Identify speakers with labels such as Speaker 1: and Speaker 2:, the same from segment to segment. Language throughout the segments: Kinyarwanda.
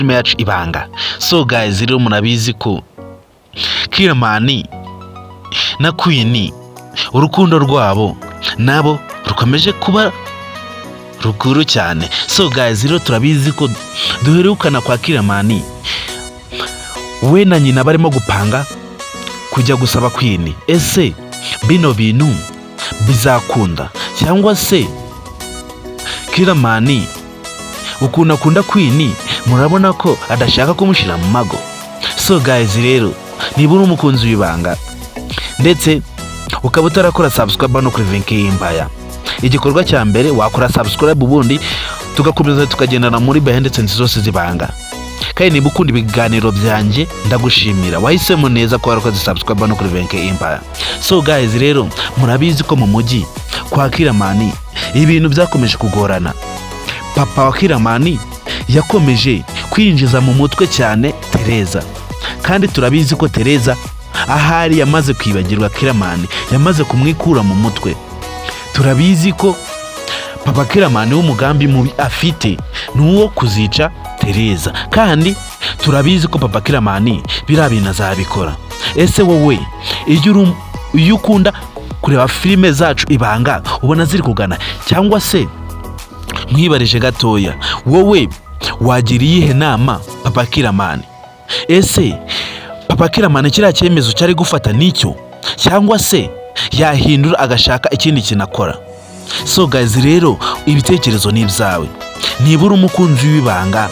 Speaker 1: Filime yacu Ibanga. So guys, rero murabizi ko Kiramani na Queen urukundo rwabo nabo rukomeje kuba rukuru cyane. So guys, rero turabizi ko duherukana kwa Kiramani we na nyina barimo gupanga kujya gusaba Queen. Ese bino bintu bizakunda, cyangwa se Kiramani ukuntu akunda Queen murabona ko adashaka kumushyira mu mago? So guys, rero niba uri umukunzi w'Ibanga ndetse ukaba utarakora subscribe hano kuri Venke Empire, igikorwa cya mbere wakora subscribe, ubundi tugakomeza tukagendana muri behind the scenes zose z'Ibanga. Kandi niba ukunda ibiganiro byanjye, ndagushimira, wahisemo neza ko warakoze subscribe hano kuri Venke Empire. So guys, rero murabizi ko mu mujyi kwa Kiramani ibintu byakomeje kugorana. Papa wa Kiramani yakomeje kwinjiza mu mutwe cyane Tereza, kandi turabizi ko Tereza ahari yamaze kwibagirwa Kiramani, yamaze kumwikura mu mutwe. Turabizi ko papa Kiramani w'umugambi mubi afite ni uwo kuzica Tereza, kandi turabizi ko papa Kiramani biriya bintu azabikora. Ese wowe iyo ukunda kureba filime zacu Ibanga, ubona ziri kugana, cyangwa se nkwibarije gatoya, wowe wagira iyihe nama papa Kiramani? Ese papa Kiramani kiriya cyemezo cyari gufata nicyo, cyangwa se yahindura agashaka ikindi kintu akora? So guys, rero ibitekerezo ni ibyawe. Niba uri umukunzi w'Ibanga,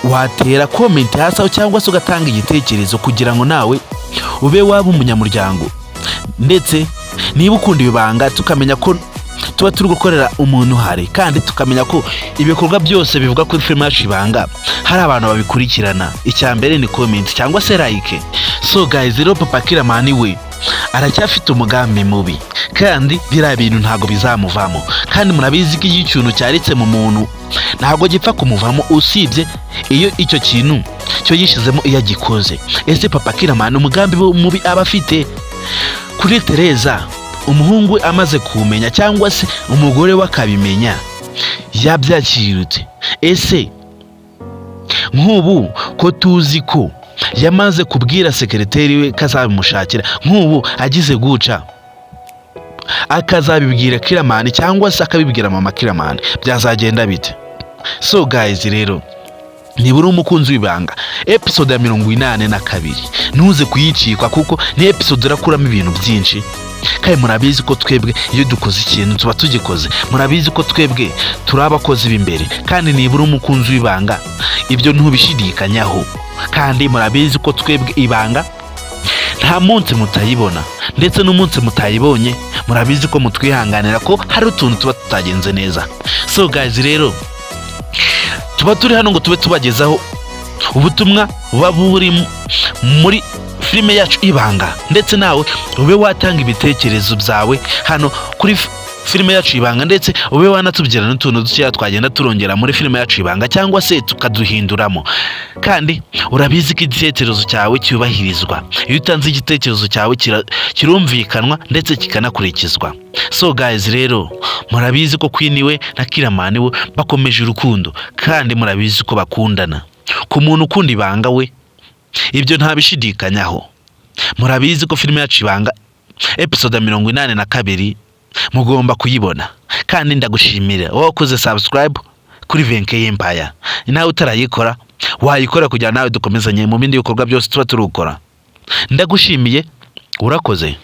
Speaker 1: watera comment hasi aho cyangwa se ugatanga igitekerezo kugira ngo nawe ube waba umunyamuryango. Ndetse niba ukunda Ibanga, tukamenya ko tuba turi gukorera umuntu uhari, kandi tukamenya ko ibikorwa byose bivuga kuri filime yacu Ibanga hari abantu babikurikirana, icya mbere ni comment cyangwa se like. So guys, rero papa Kiramani we aracyafite umugambi mubi, kandi biriya bintu ntabwo bizamuvamo. Kandi murabizi ko iyo ikintu cyaritse mu muntu ntabwo gipfa kumuvamo, usibye iyo icyo kintu cyo yishyizemo, iyo agikoze. Ese papa Kiramani umugambi mubi aba afite kuri Tereza, umuhungu we amaze kumenya cyangwa se umugore we akabimenya, yabyakirutse? Ese nk'ubu ko tuzi ko yamaze kubwira sekereteri we ko azabimushakira, nk'ubu agize guca akazabibwira Kiramani cyangwa se akabibwira mama Kiramani, byazagenda bite? So guys, rero niba uri umukunzi w'Ibanga, episode ya 82 ntuze kuyicikwa, kuko ni episode urakuramo ibintu byinshi. Kandi murabizi ko twebwe iyo dukoze ikintu tuba tugikoze. Murabizi ko twebwe turi abakozi b'imbere, kandi niba uri umukunzi w'Ibanga ibyo ntubishidikanyaho. Kandi murabizi ko twebwe Ibanga nta munsi mutayibona, ndetse n'umunsi mutayibonye murabizi ko mutwihanganira ko hari utuntu tuba tutagenze neza. So guys, rero tuba turi hano ngo tube tubagezaho ubutumwa buba buri muri filime yacu Ibanga, ndetse nawe ube watanga ibitekerezo byawe hano kuri filime yacu Ibanga, ndetse ube wanatubwira n'utuntu dukeya twagenda turongera muri filime yacu Ibanga cyangwa se tukaduhinduramo. Kandi urabizi ko igitekerezo cyawe cyubahirizwa. Iyo utanze igitekerezo cyawe kirumvikanwa ndetse kikanakurikizwa. So guys, rero murabizi ko Queen we na Kiramani we bakomeje urukundo, kandi murabizi ko bakundana. Ku muntu ukunda Ibanga we ibyo ntabishidikanyaho. Murabizi ko filime yacu Ibanga episode ya 82 mugomba kuyibona. Kandi ndagushimira wowe wakoze subscribe kuri Venke Empire. Nawe utarayikora wayikora kugira nawe dukomezanye mu bindi bikorwa byose tuba turi gukora. Ndagushimiye, urakoze.